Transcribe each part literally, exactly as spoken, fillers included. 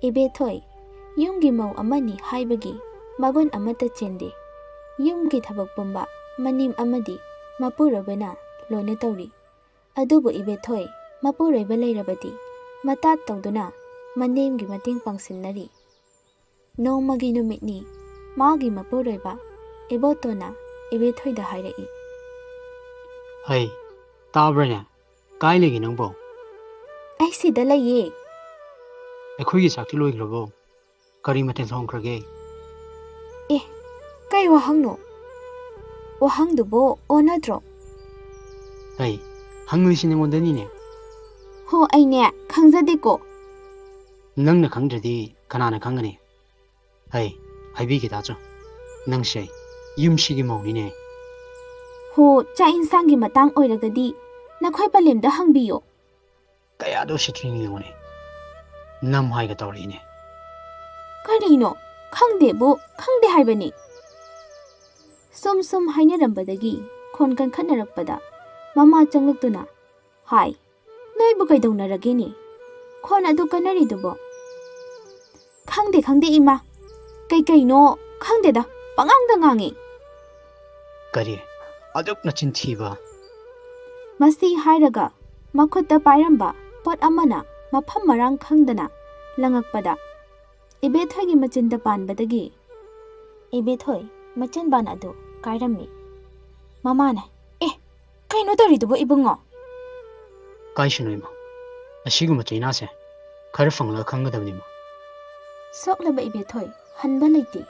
ꯏꯕꯦꯊꯣꯏ, ꯌꯨꯝꯒꯤ ꯃꯧ ꯑꯃꯅꯤ ꯍꯥꯏꯕꯒꯤ ꯃꯒꯨꯟ ꯑꯃꯠꯇ ꯆꯦꯟꯗꯦ꯫ ꯌꯨꯝꯒꯤ ꯊꯕꯛ ꯄꯨꯝꯕ ꯃꯅꯦꯝ ꯑꯃꯗꯤ ꯃꯄꯨꯔꯣꯏꯕꯅ ꯂꯣꯏꯅ ꯇꯧꯔꯤ꯫ ꯑꯗꯨꯕꯨ ꯏꯕꯦꯊꯣꯏ, ꯃꯄꯨꯔꯣꯏꯕ ꯂꯩꯔꯕꯗꯤ ꯃꯇꯥꯠ ꯇꯧꯗꯨꯅ ꯃꯅꯦꯝꯒꯤ ꯃꯇꯦꯡ ꯄꯥꯡꯁꯤꯟꯅꯔꯤ꯫ ꯅꯣꯡꯃꯒꯤ ꯅꯨꯃꯤꯠꯅꯤ, ꯃꯥꯒꯤ ꯃꯄꯨꯔꯣꯏꯕ ꯏꯕꯣꯇꯣꯟꯅ ꯏꯕꯦꯊꯣꯏꯗ ꯍꯥꯏꯔꯛꯏ꯫ "ꯍꯩ, ꯇꯥꯕ꯭ꯔꯅꯦ? ꯀꯥꯏ ꯂꯩꯒꯦ ꯅꯪꯕꯣ?" "ꯑꯩ ꯁꯤꯗ ꯂꯩꯌꯦ꯫" "ꯑꯩꯈꯣꯏꯒꯤ ꯆꯥꯛꯇꯤ ꯂꯣꯏꯈ꯭ꯔꯕꯣ? ꯀꯔꯤ ꯃꯊꯦꯜ ꯊꯣꯡꯈ꯭ꯔꯒꯦ?" "ꯑꯦ, ꯀꯩ ꯋꯥꯍꯪꯅꯣ? ꯋꯥꯍꯪꯗꯨꯕꯨ ꯑꯣꯟꯅꯗ꯭ꯔꯣ?" "ꯍꯩ, ꯍꯪꯂꯤꯁꯤ ꯅꯉꯣꯟꯗꯅꯤꯅꯦ꯫" "ꯍꯣ, ꯑꯩꯅꯦ ꯈꯪꯖꯗꯦꯀꯣ꯫" "ꯅꯪꯅ ꯈꯪꯗ꯭ꯔꯗꯤ ꯀꯅꯥꯅ ꯈꯪꯒꯅꯤ? ꯍꯩ, ꯍꯥꯏꯕꯤꯒꯦ ꯇꯥꯆꯧ, ꯅꯪꯁꯦ ꯌꯨꯝꯁꯤꯒꯤ ꯃꯧꯅꯤꯅꯦ꯫" "ꯍꯣ, ꯆꯥꯛ ꯏꯟꯁꯥꯡꯒꯤ ꯃꯇꯥꯡ ꯑꯣꯏꯔꯒꯗꯤ ꯅꯈꯣꯏ ꯄꯂꯦꯝꯗ ꯍꯪꯕꯤꯌꯣ꯫" ꯀꯌꯥꯗ ꯎꯁꯤꯠꯇ꯭ꯔꯤꯅꯣ ꯌꯦꯡꯉꯨꯅꯦ, ꯅꯝ ꯍꯥꯏꯒ ꯇꯧꯔꯛꯏꯅꯦ꯫ "ꯀꯔꯤꯅꯣ? ꯈꯪꯗꯦꯕꯨ ꯈꯪꯗꯦ ꯍꯥꯏꯕꯅꯤ꯫" ꯁꯨꯝ ꯁꯨꯝ ꯍꯥꯏꯅꯔꯝꯕꯗꯒꯤ ꯈꯣꯟ ꯀꯟꯈꯠꯅꯔꯛꯄꯗ ꯃꯃꯥ ꯆꯪꯂꯛꯇꯨꯅ ꯍꯥꯏ, "ꯅꯣꯏꯕꯨ ꯀꯩꯗꯧꯅꯔꯒꯦꯅꯦ? ꯈꯣꯟ ꯑꯗꯨ ꯀꯟꯅꯔꯤꯗꯨꯕꯣ?" "ꯈꯪꯗꯦ, ꯈꯪꯗꯦ ꯏꯃꯥ, ꯀꯩꯀꯩꯅꯣ ꯈꯪꯗꯦꯗ, ꯄꯉꯥꯡꯗ ꯉꯥꯡꯉꯤ꯫" "ꯀꯔꯤ? ꯑꯗꯨꯛ ꯅꯆꯤꯟ ꯊꯤꯕ?" ꯃꯁꯤ ꯍꯥꯏꯔꯒ ꯃꯈꯨꯠꯇ ꯄꯥꯏꯔꯝꯕ ꯄꯣꯠ ꯑꯃꯅ ꯃꯐꯝ ꯃꯔꯥꯡ ꯈꯪꯗꯅ ꯂꯪꯉꯛꯄꯗ ꯏꯕꯦꯊꯣꯏꯒꯤ ꯃꯆꯤꯟꯗ ꯄꯥꯟꯕꯗꯒꯤ ꯏꯕꯦꯊꯣꯏ ꯃꯆꯤꯟꯕꯥꯟ ꯑꯗꯨ ꯀꯥꯏꯔꯝꯃꯤ꯫ ꯃꯃꯥꯅ, "ꯑꯦ, ꯀꯩꯅꯣ ꯇꯧꯔꯤꯗꯨꯕꯨ ꯏꯕꯨꯡꯉꯣ?" "ꯀꯥꯏꯁꯅꯨ ꯏꯃꯥ, ꯑꯁꯤꯒꯨꯝꯕ ꯆꯩꯅꯥꯁꯦ ꯈꯔ ꯐꯪꯂꯒ ꯈꯪꯒꯗꯕꯅꯤ ꯏꯃꯥ꯫" ꯁꯣꯛꯂꯕ ꯏꯕꯦꯊꯣꯏ ꯍꯟꯕ ꯂꯩꯇꯦ꯫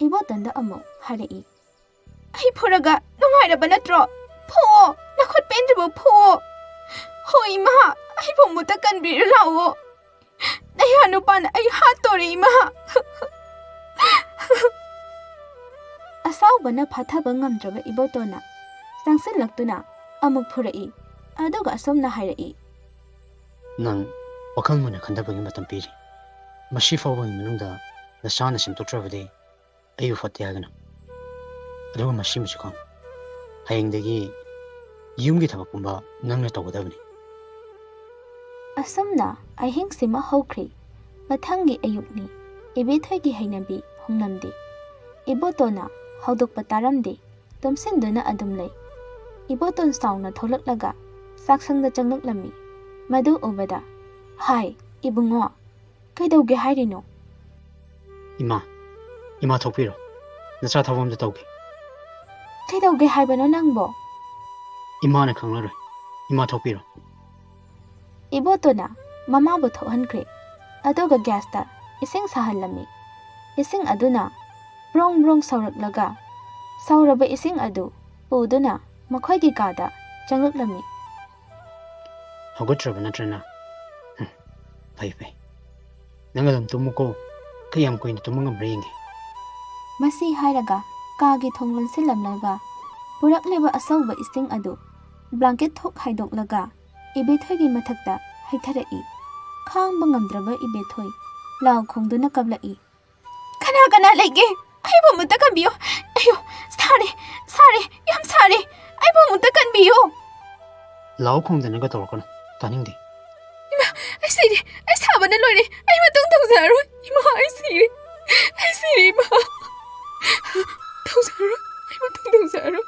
ꯏꯕꯣꯇꯣꯟꯗ ꯑꯃꯨꯛ ꯍꯥꯏꯔꯛꯏ꯫ "ꯑꯩ ꯐꯨꯔꯒ ꯅꯨꯡꯉꯥꯏꯔꯕ ꯅꯠꯇ꯭ꯔꯣ? ꯐꯨꯑꯣ, ꯅꯈꯨꯠ ꯄꯦꯟꯗ꯭ꯔꯤꯕ ꯐꯨꯑꯣ꯫ ꯍꯣ ꯏꯃꯥ, ꯑꯩꯕꯨ ꯑꯃꯨꯛꯇ ꯀꯟꯕꯤꯔ ꯂꯥꯛꯑꯣ꯫ ꯅꯌꯥ ꯅꯨꯄꯥꯅ ꯑꯩ ꯍꯥꯠꯇꯣꯔꯦ ꯏꯃꯥ꯫" ꯑꯁꯥꯎꯕꯅ ꯐꯥꯊꯕ ꯉꯝꯗ꯭ꯔꯕ ꯏꯕꯣꯇꯣꯟꯅ ꯆꯪꯁꯤꯜꯂꯛꯇꯨꯅ ꯑꯃꯨꯛ ꯐꯨꯔꯛꯏ꯫ ꯑꯗꯨꯒ ꯑꯁꯨꯝꯅ ꯍꯥꯏꯔꯛꯏ꯫ "ꯅꯪ ꯋꯥꯈꯜ ꯃꯨꯟꯅ ꯈꯟꯊꯕꯒꯤ ꯃꯇꯝ ꯄꯤꯔꯤ꯫ ꯃꯁꯤ ꯐꯥꯎꯕꯒꯤ ꯃꯅꯨꯡꯗ ꯅꯁꯥꯅ ꯁꯦꯝꯗꯣꯛꯇ꯭ꯔꯕꯗꯤ ꯑꯩꯕꯨ ꯐꯠꯇꯦ ꯍꯥꯏꯒꯅꯨ꯫ ꯑꯗꯨꯒ ꯃꯁꯤꯃꯁꯨ ꯈꯪ, ꯍꯌꯦꯡꯗꯒꯤ ꯌꯨꯝꯒꯤ ꯊꯕꯛ ꯄꯨꯝꯕ ꯅꯪꯅ ꯇꯧꯒꯗꯕꯅꯤ꯫" ꯑꯁꯨꯝꯅ ꯑꯍꯤꯡꯁꯤꯃ ꯍꯧꯈ꯭ꯔꯦ꯫ ꯃꯊꯪꯒꯤ ꯑꯌꯨꯛꯅꯤ꯫ ꯏꯕꯦꯊꯣꯏꯒꯤ ꯍꯩꯅꯕꯤ ꯍꯣꯡꯂꯝꯗꯦ꯫ ꯏꯕꯣꯇꯣꯟꯅ ꯍꯧꯗꯣꯛꯄ ꯇꯥꯔꯝꯗꯦ꯫ ꯇꯨꯝꯁꯤꯟꯗꯨꯅ ꯑꯗꯨꯝ ꯂꯩ꯫ ꯏꯕꯣꯇꯣꯟ ꯁꯥꯎꯅ ꯊꯣꯛꯂꯛꯂꯒ ꯆꯥꯛꯁꯪꯗ ꯆꯪꯂꯛꯂꯝꯃꯤ꯫ ꯃꯗꯨ ꯎꯕꯗ, "ꯍꯥꯏ, ꯏꯕꯨꯡꯉꯣ, ꯀꯩꯗꯧꯒꯦ ꯍꯥꯏꯔꯤꯅꯣ?" "ꯏꯃꯥ, ꯏꯃꯥ ꯊꯣꯛꯄꯤꯔꯣ꯫ ꯅꯆꯥ ꯊꯕꯛ ꯑꯝꯇ ꯇꯧꯒꯦ꯫" "ꯀꯩꯗꯧꯒꯦ ꯍꯥꯏꯕꯅꯣ ꯅꯪꯕꯣ?" "ꯏꯃꯥꯅ ꯈꯪꯂꯔꯣꯏ꯫ ꯏꯃꯥ ꯊꯣꯛꯄꯤꯔꯣ꯫" ꯏꯕꯣꯇꯣꯟꯅ ꯃꯃꯥꯕꯨ ꯊꯣꯛꯍꯟꯈ꯭ꯔꯦ꯫ ꯑꯗꯨꯒ ꯒ꯭ꯌꯥꯁꯇ ꯏꯁꯤꯡ ꯁꯥꯍꯜꯂꯝꯃꯤ꯫ ꯏꯁꯤꯡ ꯑꯗꯨꯅ ꯕ꯭ꯔꯣꯡ ꯕ꯭ꯔꯣꯡ ꯁꯧꯔꯛꯂꯒ ꯁꯧꯔꯕ ꯏꯁꯤꯡ ꯑꯗꯨ ꯄꯨꯗꯨꯅ ꯃꯈꯣꯏꯒꯤ ꯀꯥꯗ ꯆꯪꯂꯛꯂꯝꯃꯤ꯫ "ꯍꯧꯒꯠꯇ꯭ꯔꯕ ꯅꯠꯇ꯭ꯔꯅ? ꯍꯨꯝ, ꯐꯩ, ꯐꯩ꯫ ꯅꯪ ꯑꯗꯨꯝ ꯇꯨꯝꯃꯨꯀꯣ꯫ ꯀꯌꯥꯝ ꯀꯨꯏꯅ ꯇꯨꯝꯕ ꯉꯝꯕ꯭ꯔꯥ ꯌꯦꯡꯒꯦ꯫" ꯃꯁꯤ ꯍꯥꯏꯔꯒ ꯀꯥꯒꯤ ꯊꯣꯡ ꯂꯣꯟꯁꯤꯜꯂꯝꯂꯒ ꯄꯨꯔꯛꯂꯤꯕ ꯑꯁꯧꯕ ꯏꯁꯤꯡ ꯑꯗꯨ ꯕ꯭ꯂꯥꯡꯀꯦꯠ ꯊꯣꯛ ꯍꯥꯏꯗꯣꯛꯂꯒ ꯏꯕꯦꯊꯣꯏꯒꯤ ꯃꯊꯛꯇ ꯍꯩꯊꯔꯛꯏ꯫ ꯈꯥꯡꯕ ꯉꯝꯗ꯭ꯔꯕ ꯏꯕꯦꯊꯣꯏ ꯂꯥꯎ ꯈꯣꯡꯗꯨꯅ ꯀꯞꯂꯛꯏ꯫ "ꯀꯅꯥ ꯀꯅꯥ ꯂꯩꯒꯦ? ꯑꯩꯕꯨ ꯑꯃꯨꯛꯇ ꯀꯟꯕꯤꯌꯨ꯫ ꯑꯌꯣ, ꯁꯥꯔꯦ, ꯁꯥꯔꯦ, ꯌꯥꯝ ꯁꯥꯔꯦ꯫ ꯑꯩꯕꯨ ꯑꯃꯨꯛꯇ ꯀꯟꯕꯤꯌꯨ꯫" "ꯂꯥꯎ ꯈꯣꯡꯗꯅꯒ ꯇꯧꯔꯛꯀꯅꯨ, ꯇꯥꯅꯤꯡꯗꯦ꯫" "ꯏꯃꯥ, ꯑꯩ ꯁꯤꯔꯦ꯫ ꯑꯩ ꯁꯥꯕꯅ ꯂꯣꯏꯔꯦ꯫ ꯑꯩ ꯃꯇꯨꯡ ꯊꯧꯖꯔꯔꯣꯏ꯫ ꯏꯃꯥ, ꯑꯩ ꯁꯤꯔꯦ꯫ ꯑꯩ ꯁꯤꯔꯦ, ꯏꯃꯥ꯫ ꯊꯧꯖꯔꯔꯣꯏ꯫ ꯑꯩ ꯃꯇꯨꯡ ꯊꯧꯖꯔꯔꯣꯏ꯫"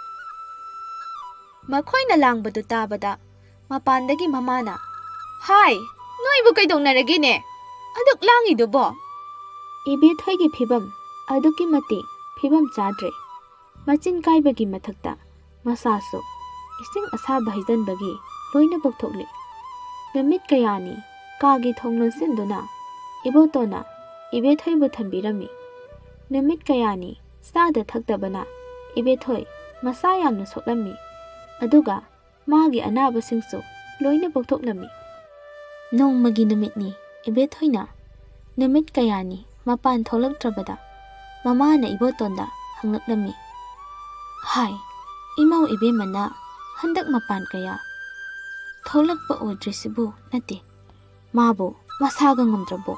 ꯃꯈꯣꯏꯅ ꯂꯥꯡꯕꯗꯨ ꯇꯥꯕꯗ ꯃꯄꯥꯟꯗꯒꯤ ꯃꯃꯥꯅ, "ꯍꯥꯏ, ꯅꯣꯏꯕꯨ ꯀꯩꯗꯧꯅꯔꯒꯦꯅꯦ? ꯑꯗꯨꯛ ꯂꯥꯡꯉꯤꯗꯨꯕꯣ?" ꯏꯕꯦꯊꯣꯏꯒꯤ ꯐꯤꯕꯝ ꯑꯗꯨꯛꯀꯤ ꯃꯇꯤꯛ ꯐꯤꯕꯝ ꯆꯥꯗ꯭ꯔꯦ꯫ ꯃꯆꯤꯟ ꯀꯥꯏꯕꯒꯤ ꯃꯊꯛꯇ ꯃꯁꯥꯁꯨ ꯏꯁꯤꯡ ꯑꯁꯥꯕ ꯍꯩꯖꯤꯟꯕꯒꯤ ꯂꯣꯏꯅ ꯄꯣꯛꯊꯣꯛꯂꯤ꯫ ꯅꯨꯃꯤꯠ ꯀꯌꯥꯅꯤ ꯀꯥꯒꯤ ꯊꯣꯡ ꯂꯣꯟꯁꯤꯟꯗꯨꯅ ꯏꯕꯣꯇꯣꯟꯅ ꯏꯕꯦꯊꯣꯏꯕꯨ ꯊꯝꯕꯤꯔꯝꯃꯤ꯫ ꯅꯨꯃꯤꯠ ꯀꯌꯥꯅꯤ ꯆꯥꯗ ꯊꯛꯇꯕꯅ ꯏꯕꯦꯊꯣꯏ ꯃꯁꯥ ꯌꯥꯝꯅ ꯁꯣꯛꯂꯝꯃꯤ꯫ ꯑꯗꯨꯒ ꯃꯥꯒꯤ ꯑꯅꯥꯕꯁꯤꯡꯁꯨ ꯂꯣꯏꯅ ꯄꯣꯛꯊꯣꯛꯂꯝꯃꯤ꯫ ꯅꯣꯡꯃꯒꯤ ꯅꯨꯃꯤꯠꯅꯤ, ꯏꯕꯦꯊꯣꯏꯅ ꯅꯨꯃꯤꯠ ꯀꯌꯥꯅꯤ ꯃꯄꯥꯟ ꯊꯣꯛꯂꯛꯇ꯭ꯔꯕꯗ ꯃꯃꯥꯅ ꯏꯕꯣꯇꯣꯟꯗ ꯍꯪꯂꯛꯂꯝꯃꯤ, "ꯍꯥꯏ, ꯏꯃꯧ ꯏꯕꯦꯝꯃꯅ ꯍꯟꯗꯛ ꯃꯄꯥꯟ ꯀꯌꯥ ꯊꯣꯛꯂꯛꯄ ꯎꯗ꯭ꯔꯤꯁꯤꯕꯨ ꯅꯠꯇꯦ, ꯃꯥꯕꯨ ꯃꯁꯥꯒ ꯉꯝꯗ꯭ꯔꯕꯣ?"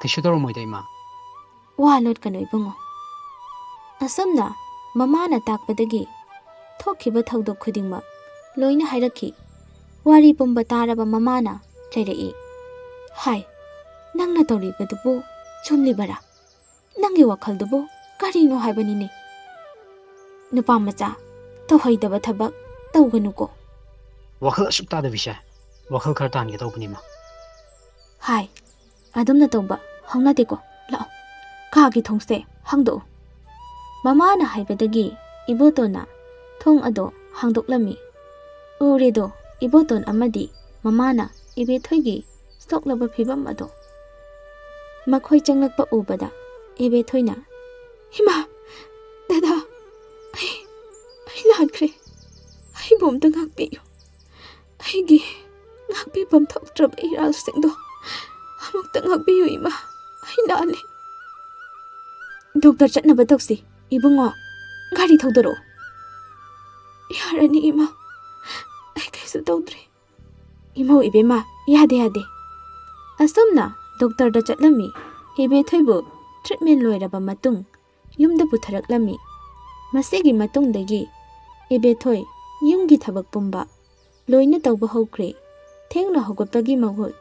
"ꯀꯩꯁꯨ ꯇꯧꯔꯝꯃꯣꯏꯗ, ꯏꯃꯥ꯫" "ꯋꯥ ꯂꯣꯠꯀꯅꯨ ꯏꯕꯨꯡꯉꯣ꯫" ꯑꯁꯨꯝꯅ ꯃꯃꯥꯅ ꯇꯥꯛꯄꯗꯒꯤ ꯊꯣꯛꯈꯤꯕ ꯊꯧꯗꯣꯛ ꯈꯨꯗꯤꯡꯃꯛ ꯂꯣꯏꯅ ꯍꯥꯏꯔꯛꯈꯤ꯫ ꯋꯥꯔꯤ ꯄꯨꯝꯕ ꯇꯥꯔꯕ ꯃꯃꯥꯅ ꯆꯩꯔꯛꯏ, "ꯍꯥꯏ, ꯅꯪꯅ ꯇꯧꯔꯤꯕꯗꯨꯕꯨ ꯆꯨꯝꯂꯤꯕꯔꯥ? ꯅꯪꯒꯤ ꯋꯥꯈꯜꯗꯨꯕꯨ ꯀꯔꯤꯅꯣ ꯍꯥꯏꯕꯅꯤꯅꯦ? ꯅꯨꯄꯥ ꯃꯆꯥ, ꯇꯧꯍꯩꯗꯕ ꯊꯕꯛ ꯇꯧꯒꯅꯨꯀꯣ꯫ ꯋꯥꯈꯜ ꯑꯁꯨꯛ ꯇꯥꯗꯕꯤꯁꯦ, ꯋꯥꯈꯜ ꯈꯔ ꯇꯥꯍꯟꯒꯦ ꯇꯧꯕꯅꯤ, ꯏꯃꯥ꯫ ꯍꯥꯏ, ꯑꯗꯨꯝꯅ ꯇꯧꯕ ꯍꯧꯅꯗꯦꯀꯣ꯫ ꯂꯥꯛꯑꯣ, ꯀꯥꯒꯤ ꯊꯣꯡꯁꯦ ꯍꯥꯡꯗꯣꯛꯎ꯫ ꯃꯃꯥꯅ ꯍꯥꯏꯕꯗꯒꯤ ꯏꯕꯣꯇꯣꯟꯅ ꯊꯣꯡ ꯑꯗꯣ ꯍꯥꯡꯗꯣꯛꯂꯝꯃꯤ꯫ ꯎꯔꯦꯗꯣ, ꯏꯕꯣꯇꯣꯟ ꯑꯃꯗꯤ ꯃꯃꯥꯅ ꯏꯕꯦꯊꯣꯏꯒꯤ ꯁꯣꯛꯂꯕ ꯐꯤꯕꯝ ꯑꯗꯣ꯫ ꯃꯈꯣꯏ ꯆꯪꯂꯛꯄ ꯎꯕꯗ ꯏꯕꯦꯊꯣꯏꯅ, "ꯏꯃꯥ, ꯗꯗꯥ, ꯑꯩ, ꯑꯩ ꯂꯥꯟꯈ꯭ꯔꯦ꯫ ꯑꯩꯕꯨ ꯑꯝꯇ ꯉꯥꯛꯄꯤꯌꯨ꯫ ꯑꯩꯒꯤ ꯉꯥꯛꯄꯤꯐꯝ ꯊꯣꯛꯇ꯭ꯔꯕ ꯏꯔꯥꯜꯁꯤꯡꯗꯣ ꯑꯃꯨꯛꯇ ꯉꯥꯛꯄꯤꯌꯨ, ꯏꯃꯥ꯫ ꯑꯩ ꯂꯥꯜꯂꯦ꯫" "ꯗꯣꯛꯇꯔ ꯆꯠꯅꯕ ꯇꯧꯁꯤ, ꯏꯕꯨꯡꯉꯣ꯫ ꯒꯥꯔꯤ ꯊꯧꯗꯣꯔꯛꯑꯣ꯫" "ꯌꯥꯔꯅꯤ, ꯏꯃꯥ꯫ ꯑꯩ ꯀꯩꯁꯨ ꯇꯧꯗ꯭ꯔꯦ꯫" "ꯏꯃꯧ ꯏꯕꯦꯝꯃ, ꯌꯥꯗꯦ, ꯌꯥꯗꯦ꯫" ꯑꯁꯨꯝꯅ ꯗꯣꯛꯇꯔꯗ ꯆꯠꯂꯝꯃꯤ꯫ ꯏꯕꯦꯊꯣꯏꯕꯨ ꯇ꯭ꯔꯤꯠꯃꯦꯟ ꯂꯣꯏꯔꯕ ꯃꯇꯨꯡ ꯌꯨꯝꯗ ꯄꯨꯊꯔꯛꯂꯝꯃꯤ꯫ ꯃꯁꯤꯒꯤ ꯃꯇꯨꯡꯗꯒꯤ ꯏꯕꯦꯊꯣꯏ ꯌꯨꯝꯒꯤ ꯊꯕꯛ ꯄꯨꯝꯕ ꯂꯣꯏꯅ ꯇꯧꯕ ꯍꯧꯈ꯭ꯔꯦ꯫ ꯊꯦꯡꯅ ꯍꯧꯒꯠꯄꯒꯤ ꯃꯍꯨꯠ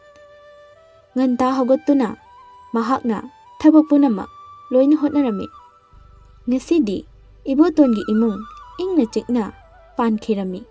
ꯉꯟꯇꯥ ꯍꯧꯒꯠꯇꯨꯅ ꯃꯍꯥꯛꯅ ꯊꯕꯛ ꯄꯨꯝꯅꯃꯛ ꯂꯣꯏꯅ ꯍꯣꯠꯅꯔꯝꯃꯤ꯫ ꯉꯁꯤꯗꯤ ꯏꯕꯣꯇꯣꯟꯒꯤ ꯏꯃꯨꯡ ꯏꯪꯅ ꯆꯤꯛꯅ ꯄꯥꯟꯈꯤꯔꯝꯃꯤ꯫